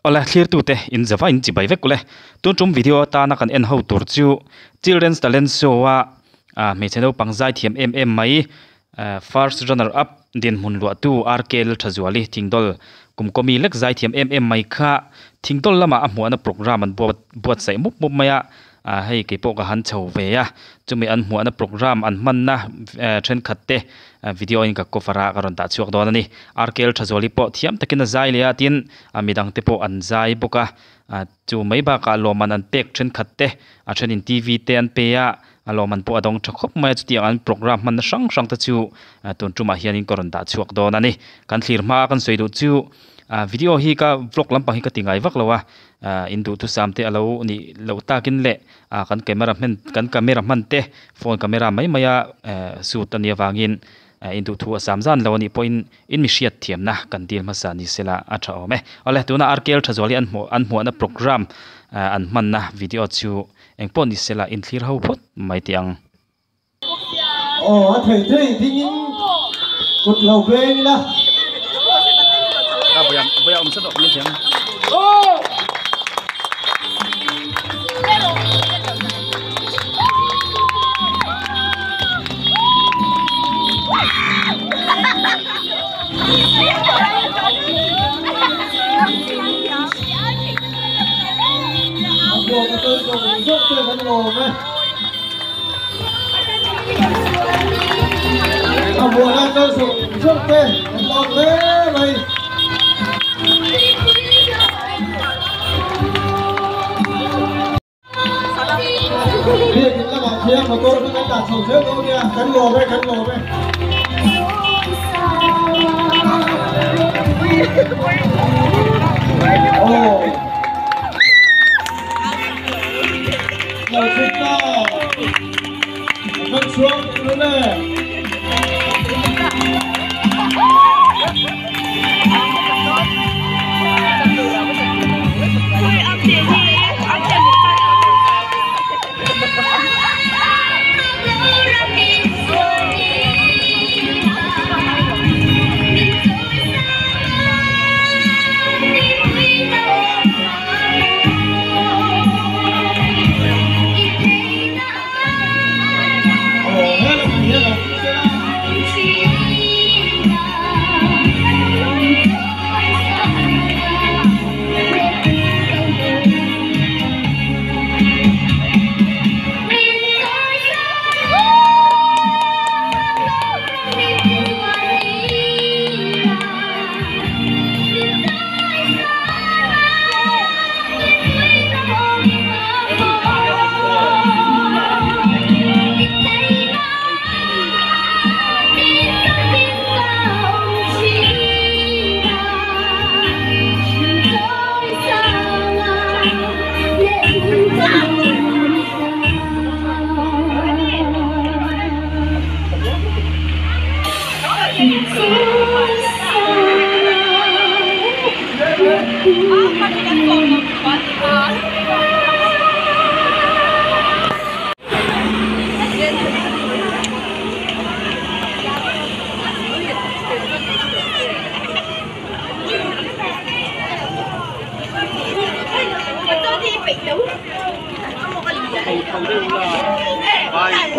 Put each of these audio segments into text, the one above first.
Awle thlirtute in zava in chibai vek ule. Tun tum video atana kan en ho tur chu Children's Talent Show a ah hmeichhe naupang zai thiam em em mai first runner up dinhmun luahtu RK Lalthazuali Thingdawl kumkawmi lek zai thiam em em mai kha Thingdawl lamah a hmuahna program an buatsaih mup mup mai a ah hei kei pawh ka han chho ve a chumi an hmuahna program an hmanna thenkhat te video in ka cover a ka rawn dah chhuak dawn a ni RK Lalthazuali pawh thiam takin a zai leh a tin a midang te pawh an zai bawk a ah chu mai bakah lawmman an pek thenkhat te a thenin T V te an pe a a lawmman pawh a dawng tha khawp mai a chutiang an program hmanna hrang hrang te chu tun tumah hianin ka rawn dah chhuak dawn a ni kan thlir hma kan sawi duh chu ah video hi ka vlog lampang hi ka ti ngai vak lo a ah in duhthusam te alo nih loh takin leh ah kan camera hman kan camera hman te phone camera mai mai a eh shoot a nih avangin eh in duhthu a sam zan lo a nih pawhin in mi hriat thiamna kan dil hmasa ni sela a tha awm e awle tuna RKL Thazuali an hmuh an hmuahna program ah an hmanna video chu engpawh ni sela in thlir ho phawt mai teh ang. Aw a thei thei dingin kut lo veng ila. A buak a tel zawng zawng te kan lawm e. A buak a tel zawng zawng te kan lawm hle mai. Biakin lamah khian motor kha kan dah chho zel dawn nia, kan lawm e, kan lawm e. Aw. Lo chhuk ta. Kan chhuak teh le.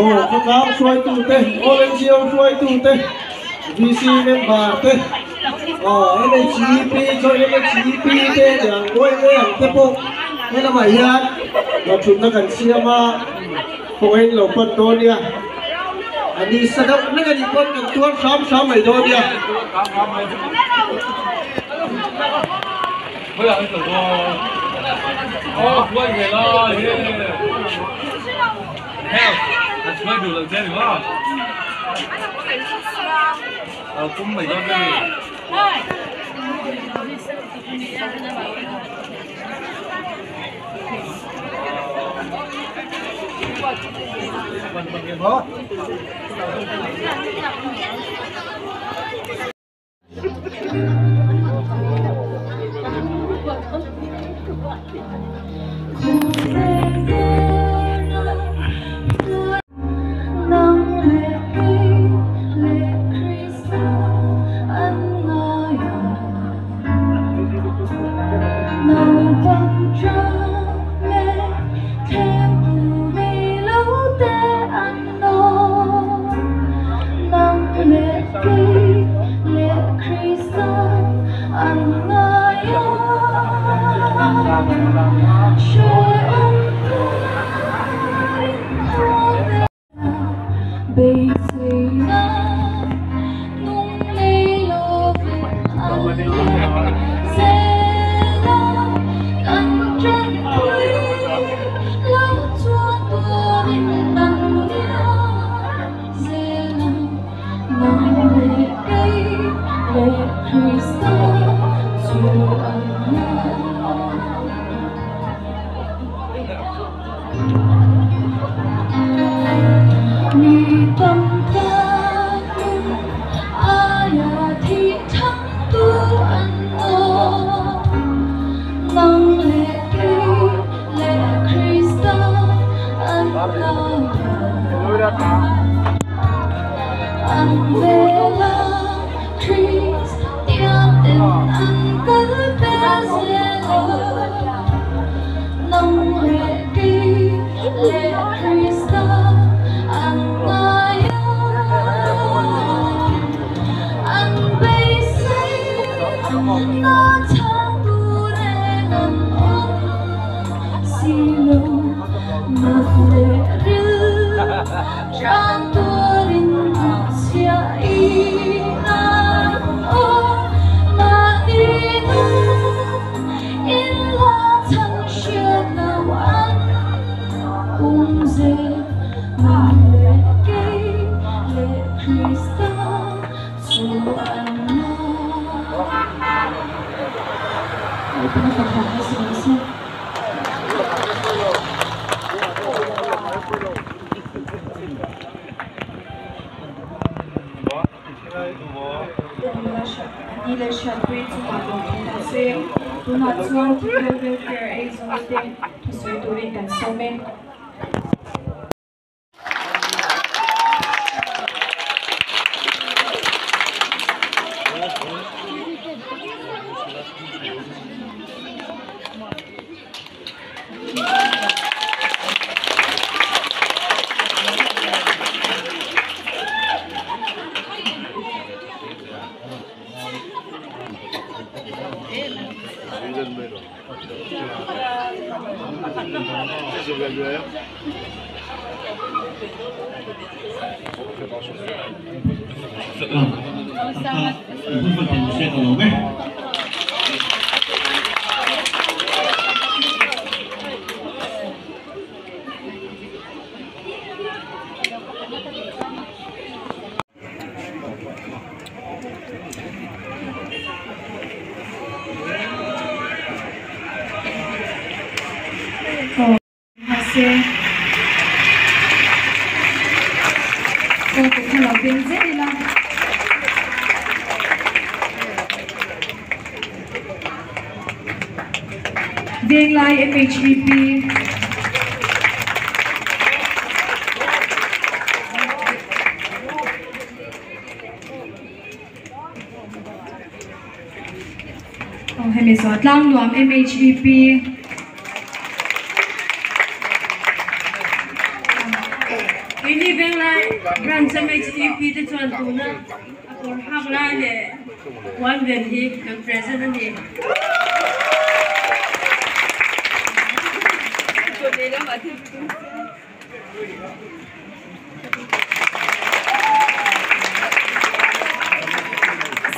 Aw khawtlang hruaitute, ONGO hruaitute, VC member te, aw NHEP chuan NHEP te leh ang mawi mawi ang te pawh he lamah hian thutna kan siam a, khawngaih in lo pan dawn nia. A ni sa deuh hlek a nih pawn kan tuar hram hram mai dawn nia. Venglai MHEP Hemi zo Tlangnuam MHEP Ini Venglai branch MHEP te chuan tuna a kawr hak lai leh puan ven hi kan present a ni.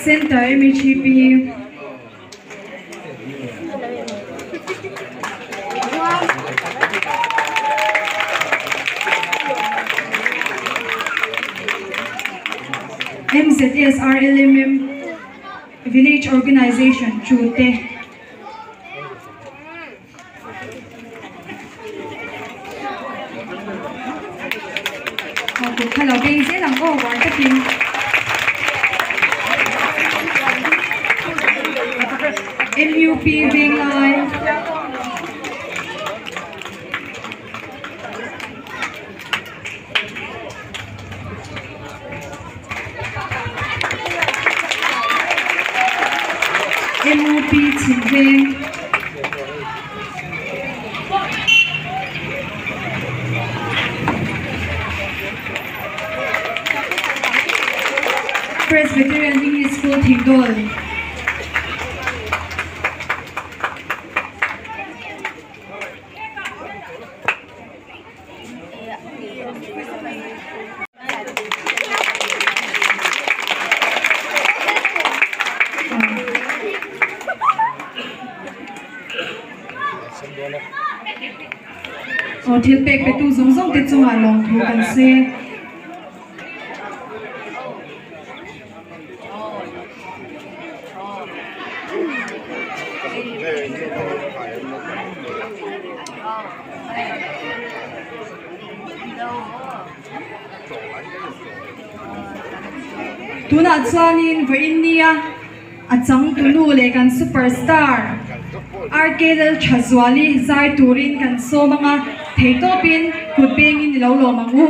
Center MHEP MZSRLMM Village Organization Chute. MUP Venglai. MUP Chhimveng. Presbyterian English School Thingdawl. Aw thil pek petu zawng zawng te chungah lawmthu kan sawi e. Tunah chuanin vawiin nia a changtunu leh kan super star RK Lalthazuali zai turin kan sawm ang a, theitawpin kut bengin i lo lawm ang u.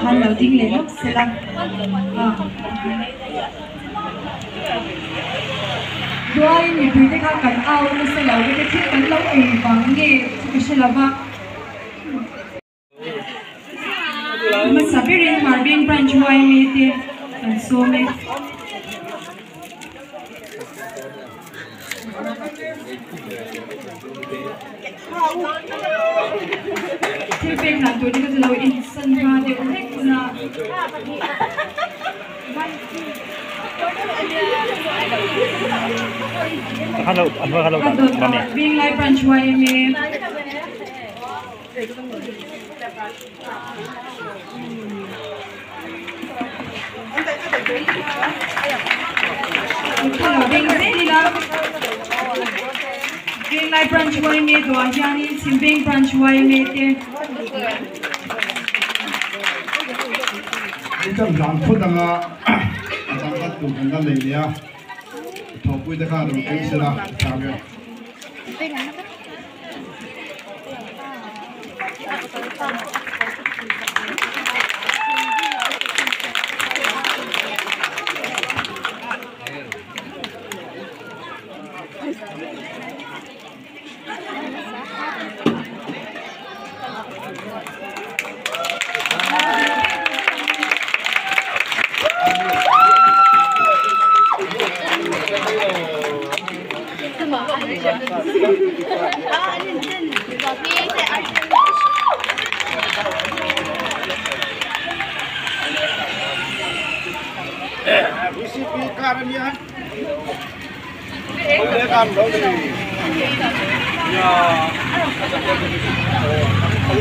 khan lo ding leh lawk sela a duain mipui te kha kan au nasa lo vek a thil kan lo ei vang nge chu ka hre lova. Hmasa berin Hmar Veng Branch yma te kan sawm e. Thil pek hlan tur te kha chu lo insan hma deuh hlek na. A dawtah Venglai Branch yma. Venglai Branch yma duah hianin Chhim Veng Branch yma te. Kan zan phut anga a dang khat tur kan la nei nia thawhpui te khan rawn keng sela tha ber.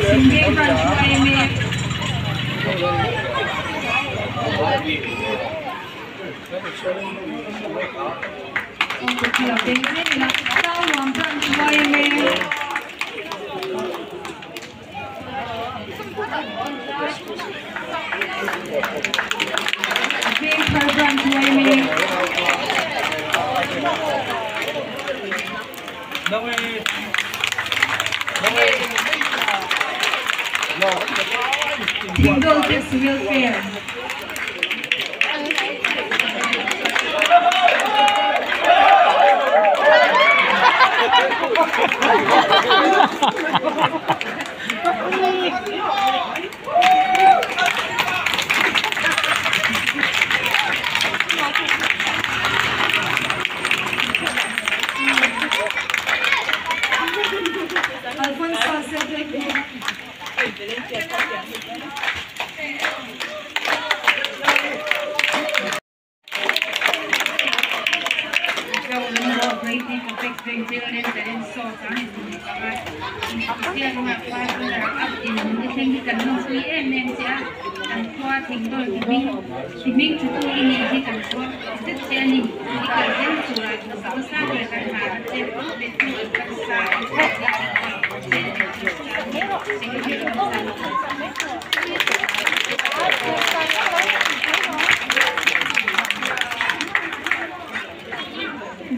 Chhim Veng Branch yma. Tlangnuam Branch yma. Vengthar Branch yma. Thingdawl Kids Welfare. Alfonso Self-Help Group.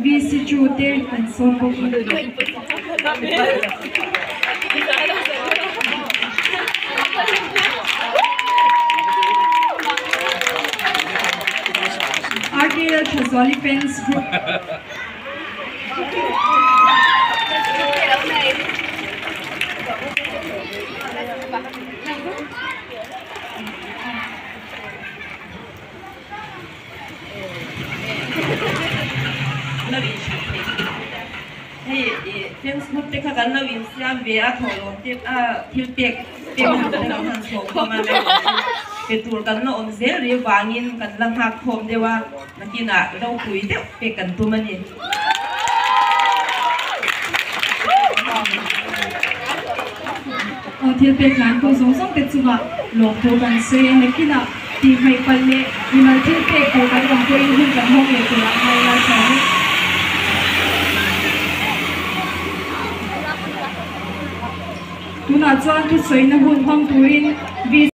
VC chu te kan sawm bawk a. RKL Thazuali Fans Group. Fans group te kha kan lo in siam ve a tholom te a thil pek pek han kan han chhawm khawm a pe tur kan la awm zel ri wangin kan la nghak khawm deuh a nakinah ropui deuh pek kan tum a ni. Aw thil pek hlan tu zawng zawng te chungah lawm thu kan sawi a nakinah tih hmaih palh leh mimal thil pek tur kan awm pawhin hun kan hawng leh turah ngai lai thlawm e. Tunah chuan thusawina hun hmang turin VC.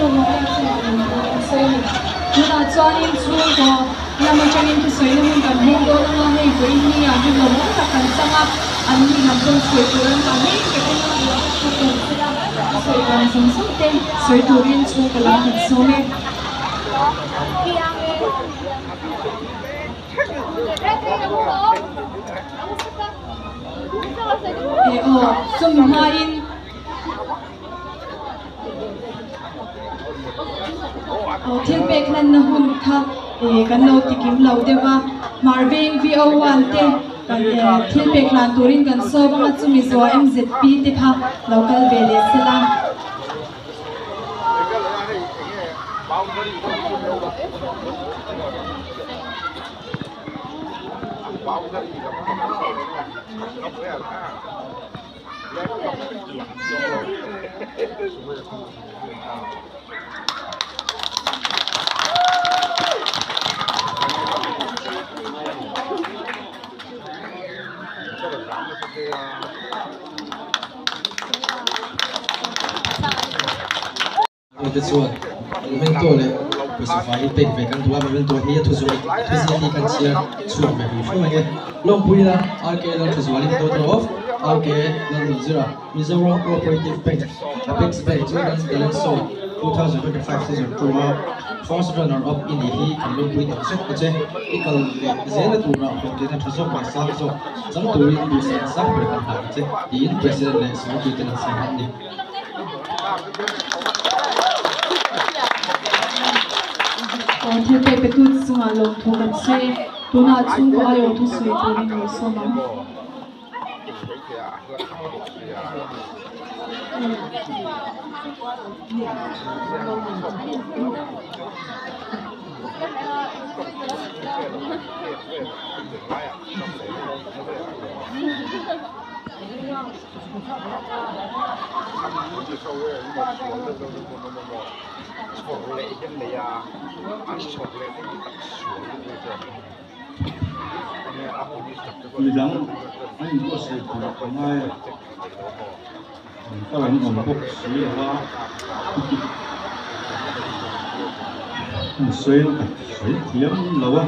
Lalromawia chungah lawmthu kan sawi a ni. Tunah chuanin chhungkaw lam atangin thusawi na hun kan hmang dawn anga hei vawiin ni ah hian lawmawm tak kan chang a, an ni lam pawn sawi tur an ngah hle ka ring a, thu tawn sela thusawi dan zawng zawng te sawi turin chhungkaw lam kan sawm e. E aw, chumi hmain. Aw thil pek hlanna hun kha eh kan lo ti kim lo deuh a, Hmarveng VO one te kan eh thil pek hlan turin kan sawm anga chumi zuah MZP te kha lo kal ve leh sela. Te chuan memento leh pawisa fai pek ve kan duh a, memento hi a thuzuai thuziak hi kan chhiar chhuak ve hlui hluai e. Lawmpuina RK Lalthazualin daughter of RK Lalnunzira Mizoram Cooperative Bank Apex Bank Children's Talent Show 2025 Season 2 a first runner up i nih hi kan lawmpui tak zet a che. I kal leh zela turah hlawhtlina tha zawk leh sang zawk chang turin duhsakna sang ber kan hlan ang che tiin President leh Secretary ten an sawi a ni. Aw thil pek petu chungah lawmthu kan sawi e. Tunah chhungkaw aiawh thu sawi turin lo sawm ang. Midang an inbuatsaih tur a ngai a, an kal an awm bawk si lo va, an sawi ka sawi thiam lo a,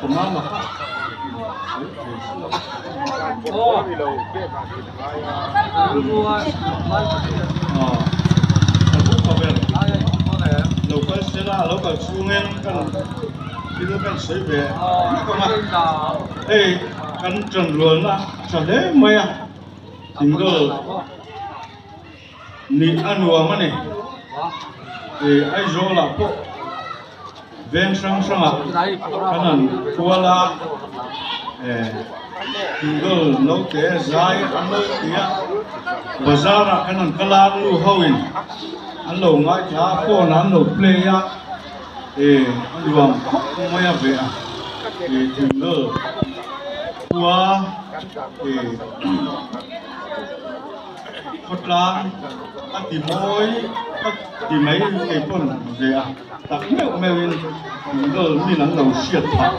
panga kha sawi thei si lo. Lo kal sela lo kal chhungin kan thil kan sawi ve hlek ang a, hei kan tanrualna tha hle mai a, thingdawl nih a nuam a ni, ih Aizawl ah pawh veng hrang hrangah kan han kual a, eh thingdawl naute zai an lo ti a, bazar ah kan han kal a nu ho in an lo ngaithla a phone ah an lo play a, eh a nuam khawp mai a ve a, ih thingdawl khua ih. Khawtlang a ti mawi a ti mai kei pawn ve a, tak meuh meuhin Noodle min an lo hriat phah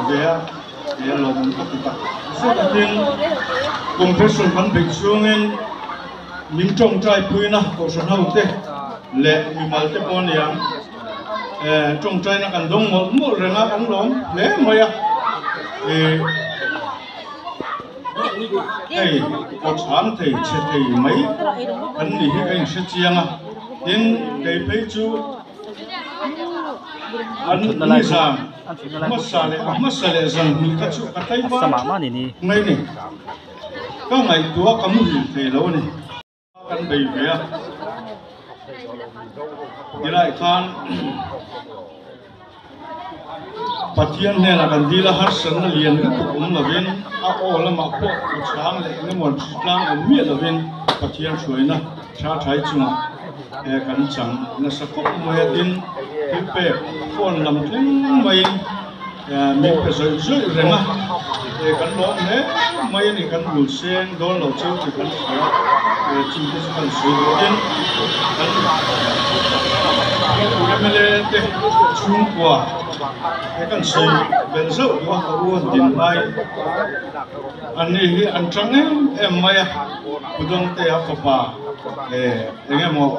ve a, he a lawmawm ka ti tak zet a tin confession kan beih chhungin min tawngtai puina kohhran ho te leh mimal te pawh aniang eh tawngtaina kan dawng mawlh mawlh reng a kan lawm hle mai a eh. Hei aw chhang thei chhe thei mai an ni hi ka inhre chiang a, tin kei phei chu an nizan hmasa leh a hmasa leh zan hnih kha chu ka tlai var theuh mai ni, ka ngaihtuah ka muhil thei lo a ni. Kan bei ve a, tilai khan Pathian hnenah kan dil a, harsatna lian lutuk awm lovin a aw lamah pawh aw chhang leh eng emaw tlang awm miah lovin Pathian hruaina tha thai chungah kan chang nasa khawp mai a, tin thil pek phone lam thleng maiin Min pe zawih zawih reng a, kan lawm hle mai a ni, kan bul seng dawn lo cheu tih kan hria, chungte chu kan sawi duh tin kan mla te chhungkua he kan sawi belh zauh duh a, ka u an din lai an ni hi an tang em em mai a, Pu Dawngtea fapa. Eng emaw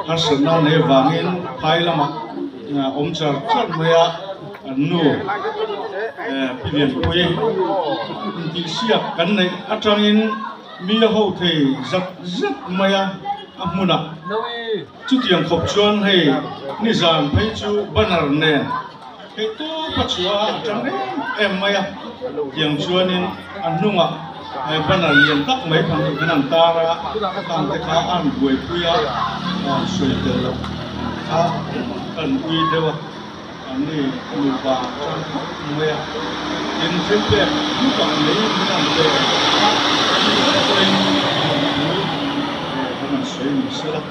harsatna nei vangin phai lamah awm char char mai a, an nu Pi Lianpui intihsiak kan neih atangin mi a ho thei zat zat mai a, a hmunah chutiang khawp chuan hei nizan phei chu banner nen hei tawp a chhuah a tang em em mai a, tiang chuanin a hnungah banner lian tak mai pahnih khan an tar a, khang te kha a han buaipui a, sawi tel loh kha kan ui deuh a, an ni nupa tang khawp mai a, tin thil pek hlu tak mai min an pe a, pawhin thu kan han sawi ni sela.